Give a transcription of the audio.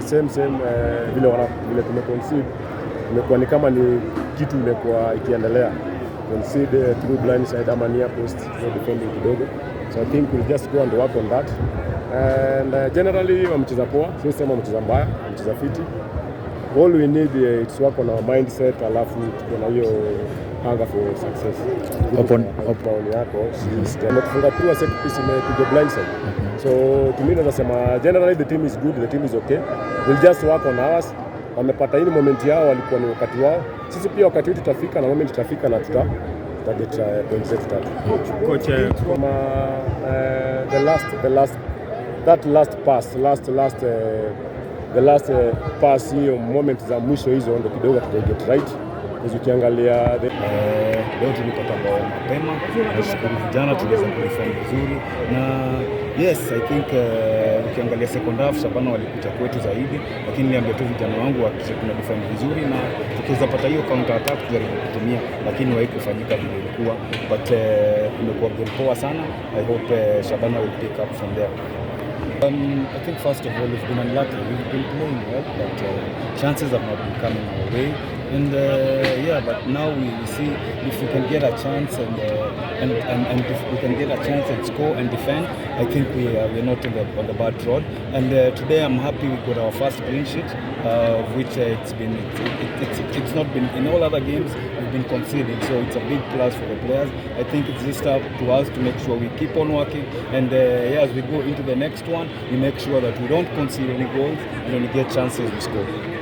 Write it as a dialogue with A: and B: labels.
A: The same vile tumeconcede imekuwa ni kama ni kitu imekuwa ikiendelea concede through blind side ama near post, no defending kidogo. So I think we'll just go and work on that. And generally wamecheza poa, siwezi sema wamecheza mbaya, wamecheza fiti. All we need, it's work on our mindset, alafu tuko na hiyo hunger for success. Maoni yako tumetufunga through a set piece imepiga blind side. So to me naweza sema generally the team is good, the team is okay. We'll just work on ours. Wamepata hii moment yao, walikuwa ni wakati wao. Sisi pia wakati wetu tutafika na moment itafika na tuta get points zetu tatu.
B: Coach,
A: Kama the last that last pass last last the last pass, hiyo moment za mwisho hizo ndo kidogo tuta get right because ukiangalia the
C: Leo tulipata bao mapema. Nashukuru vijana tuliweza kudefend vizuri na yes, I think ukiangalia second half Shabana walikuja kwetu zaidi, lakini niliambia tu vijana wangu wahakikishe tuna defend vizuri na tukiweza pata hiyo counter attack tujaribu kutumia, lakini haikufanyika vile ilikuwa, but imekuwa game poa sana. I hope Shabana will pick up from there. I think first of all we've been unlucky. We've been playing well, but chances have not been coming our way. And yeah, but now we see if we can get a chance and if we can get a chance and score and defend, I think we are not on the bad road. And today I'm happy we got our first clean sheet, which it's been it, it's not been in all other games we've been conceding, so it's a big plus for the players. I think it's just up to us to make sure we keep on working, and yeah, as we go into the next one, we make sure that we don't concede any goals and when we get chances, we score.